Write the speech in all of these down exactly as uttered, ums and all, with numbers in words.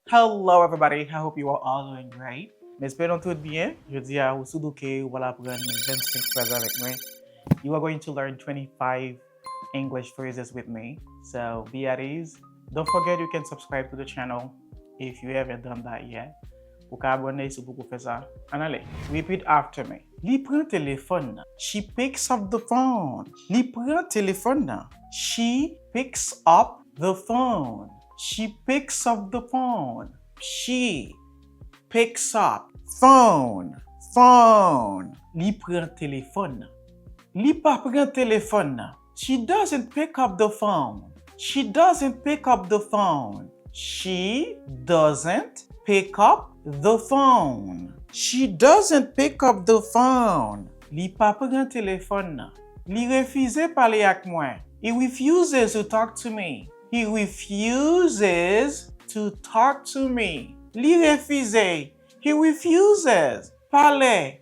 Hello everybody, I hope you are all doing great. M espere nou tout byen. Jodi a ou sou Douke, ou pral aprann vennsenk fraz avèk mwen. You are going to learn twenty-five English phrases with me. So be at ease. Don't forget you can subscribe to the channel if you haven't done that yet. Ou ka abòne si w poko fè sa. Ann ale. Repeat after me. Li pran telefòn nan. She picks up the phone. Li pran telefòn nan. She picks up the phone. She picks up the phone. She picks up phone. Phone. Li pran telefòn nan. Li pa pran telefòn nan. She doesn't pick up the phone. She doesn't pick up the phone. She doesn't pick up the phone. She doesn't pick up the phone. Li pa pran telefòn nan. Li refize pale ak mwen. He refuses to talk to me. He refuses to talk to me. Li refize. He refuses. Pale.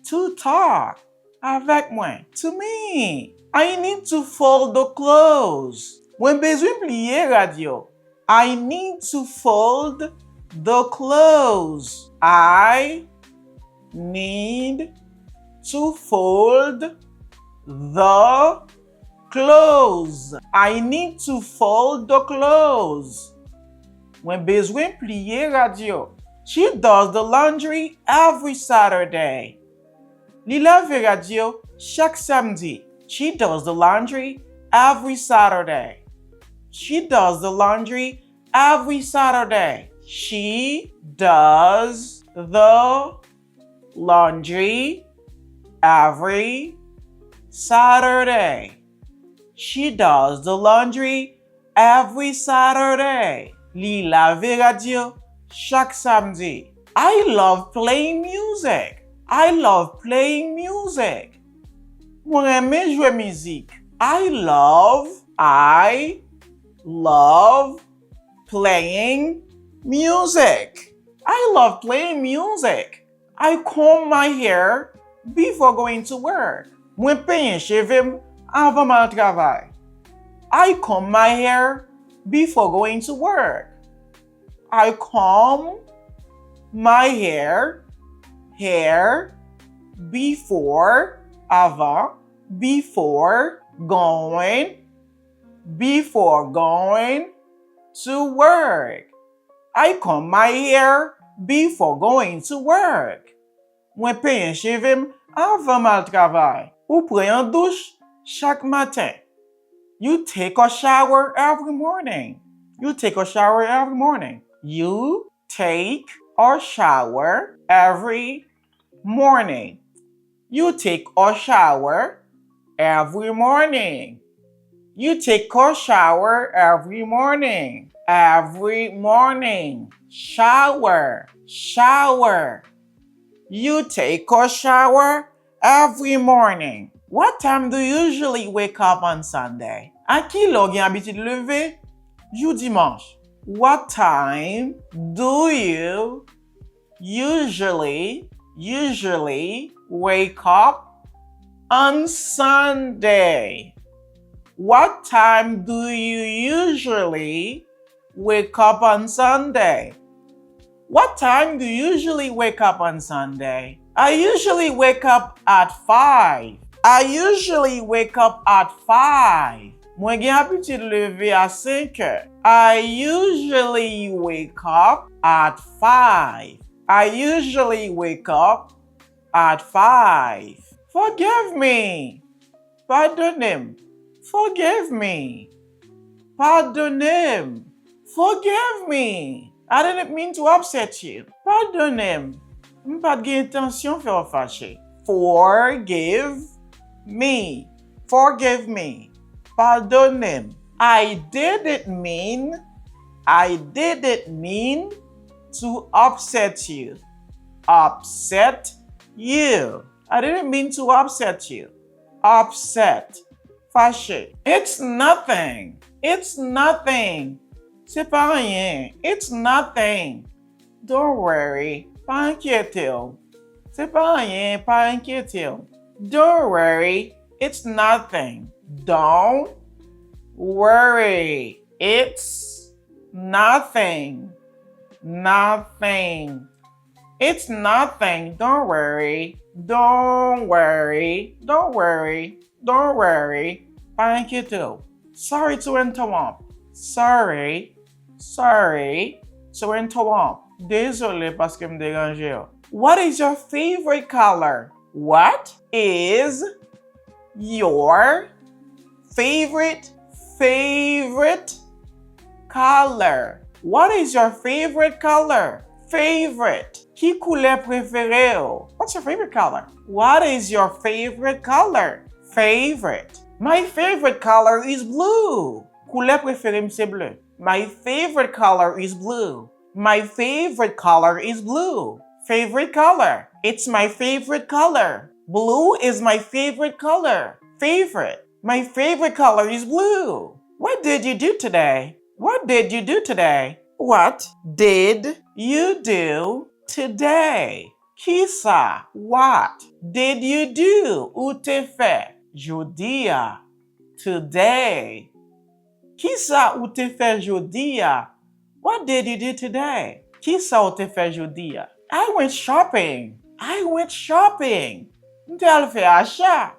To talk. Avèk mwen. To me. I need to fold the clothes. Mwen bezwen pliye rad yo. I need to fold the clothes. I need to fold the clothes. I need to fold the clothes. Mwen bezwen pliye rad yo. She does the laundry every Saturday. Li lave rad yo chak samdi. She does the laundry every Saturday. She does the laundry every Saturday. She does the laundry every Saturday. She does the laundry every Saturday. Li lave rad yo chak samdi. I love playing music. I love playing music. Mwen renmen jwe mizik. I love, I love playing music. I love playing music. I comb my hair before going to work. Mwen penyen cheve m avan m al travay. I comb my hair before going to work. I comb my hair, hair, before, avan, before, going, before going to work. I comb my hair before going to work. Mwen penyen cheve m avan m al travay. Ou pran yon douch chak maten. You take a shower every morning. You take a shower every morning. You take a shower every morning. You take a shower every morning. You take a shower every morning. Every morning. Shower. Shower. You take a shower every morning. What time do you usually wake up on Sunday? A ki lè w gen abitid leve jou dimanch? What time do you usually, usually wake up on Sunday? What time do you usually wake up on Sunday? What time do you usually wake up on Sunday? I usually wake up at five. I usually wake up at five. Mwen gen abitid leve a senk è. I usually wake up at five. I usually wake up at five. Forgive me. Padone m. Forgive me. Padone m. Forgive me. I didn't mean to upset you. Padone m. M pa t gen entansyon fè w fache. Forgive me. Forgive me. Padone m. I didn't mean, I didn't mean to upset you. Upset you. I didn't mean to upset you. Upset. Fache. It's nothing. It's nothing. Se pa anyen. It's nothing. Don't worry. Pa enkyete w. Se pa anyen. Pa enkyete w. Don't worry. It's nothing. Don't worry. It's nothing. Nothing. It's nothing. Don't worry. Don't worry. Don't worry. Don't worry. Pa enkyete w. Sorry to interrupt. Sorry. Sorry to interrupt. Dezole paske m deranje w. What is your favorite color? What is your favorite, favorite color? What is your favorite color? Favorite. Ki koulè prefere w? What's your favorite color? What is your favorite color? Favorite. My favorite color is blue. Koulè prefere m se ble. My favorite color is blue. My favorite color is blue. Favorite color. It's my favorite color. Blue is my favorite color. Favorite. My favorite color is blue. What did you do today? What did you do today? What did you do today? Kisa, what, did you do, ou te fè, jodi a, today? Kisa ou te fè jodi a? What did you do today? Kisa ou te fè jodi a? I went shopping. I went shopping. M te al fè acha.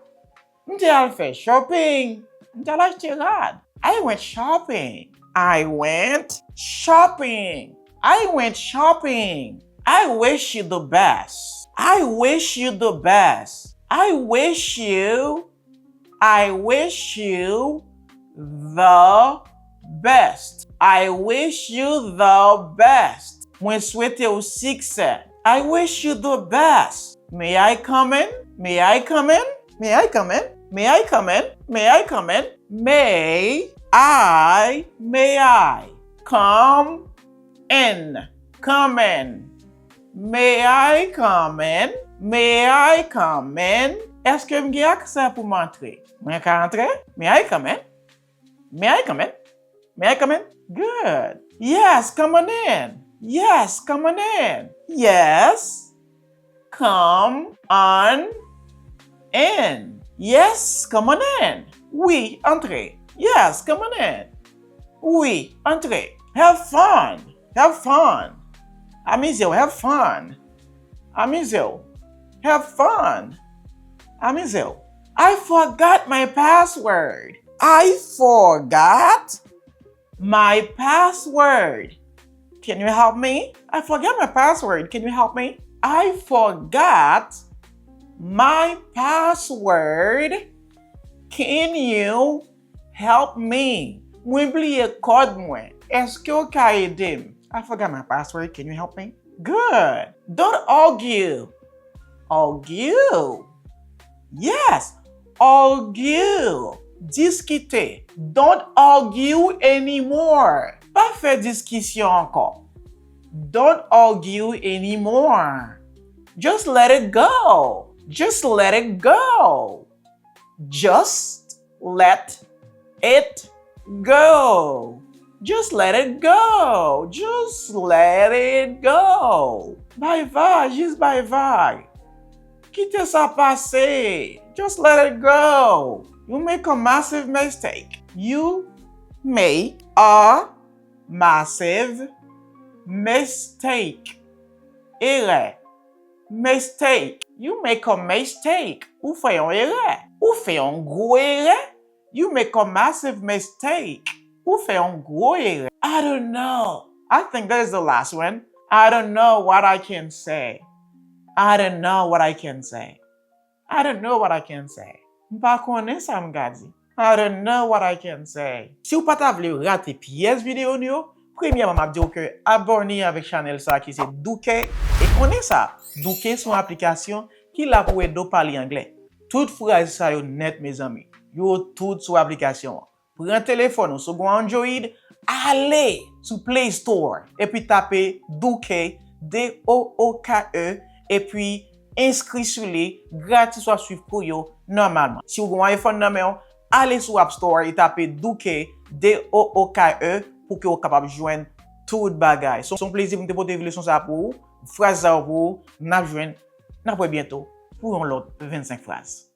M te al fè shopping. M te al achte rad. I went shopping. I went shopping. I went shopping. I wish you the best. I wish you the best. I wish you, I wish you the best. I wish you the best. Mwen swete w siksè. I wish you the best. May I come in? May I come in? May I come in? May I come in? May I come in? May I, may I come in? Come in. May I come in? May I come in? Èske m gen aksè pou m antre? Mwen ka antre? May I come in? May I come in? May I come in? Good. Yes, come on in. Yes, come on in. Yes, come on in. Yes, come on in. Wi, antre. Yes, come on in. Wi, antre. Have fun. Have fun. Amize w, have fun. Amize w. Have fun. Amize w. I forgot my password. I forgot my password. Can you help me? I forgot my password. Can you help me? I forgot my password. Can you help me? Mwen bliye kòd mwen. Èske w ka ede m? I forgot my password. Can you help me? Good. Don't argue. Argue. Yes. Argue. Diskite. Don't argue anymore. Pa fè diskisyon ankò. Don't argue anymore. Just let it go. Just let it go. Just let it go. Just let it go. Just let it go. Bay vag, jis bay vag. Kite sa pase. Just let it go. You make a massive mistake. You make a massive mistake. Erè. Mistake. You make a mistake. Ou fè yon erè. Ou fè yon gwo erè. You make a massive mistake. Ou fè yon gwo erè. I don't know. I think that is the last one. I don't know what I can say. I don't know what I can say. I don't know what I can say. M pa konnen sa m ka di. I don't know what I can say. Si w pa ta vle rate pyès videyo nou yo, premyèman m ap di w ke abòne avèk chanèl sa ki se Douke. E konnen sa, Douke se yon aplikasyon ki la pou ede w pale anglè. Tout fraz sa yo nèt, mezanmi. Yo tout sou aplikasyon an. Pran telefòn ou, si w gen yon Android, ale sou Play Store epi tape Douke, D O O K E, epi enskri sou li gratis, w ap swiv kou yo nòmalman. Si w gen yon iPhone nan men w, ale sou App Store e tape Douke, D O O K E, pou ke w kapab jwenn tout bagay. Se yon plezi pou m te pote leson sa pou ou, fraz sa yo pou ou, n ap jwenn, n ap wè byento pou yon lòt vennsenk fraz.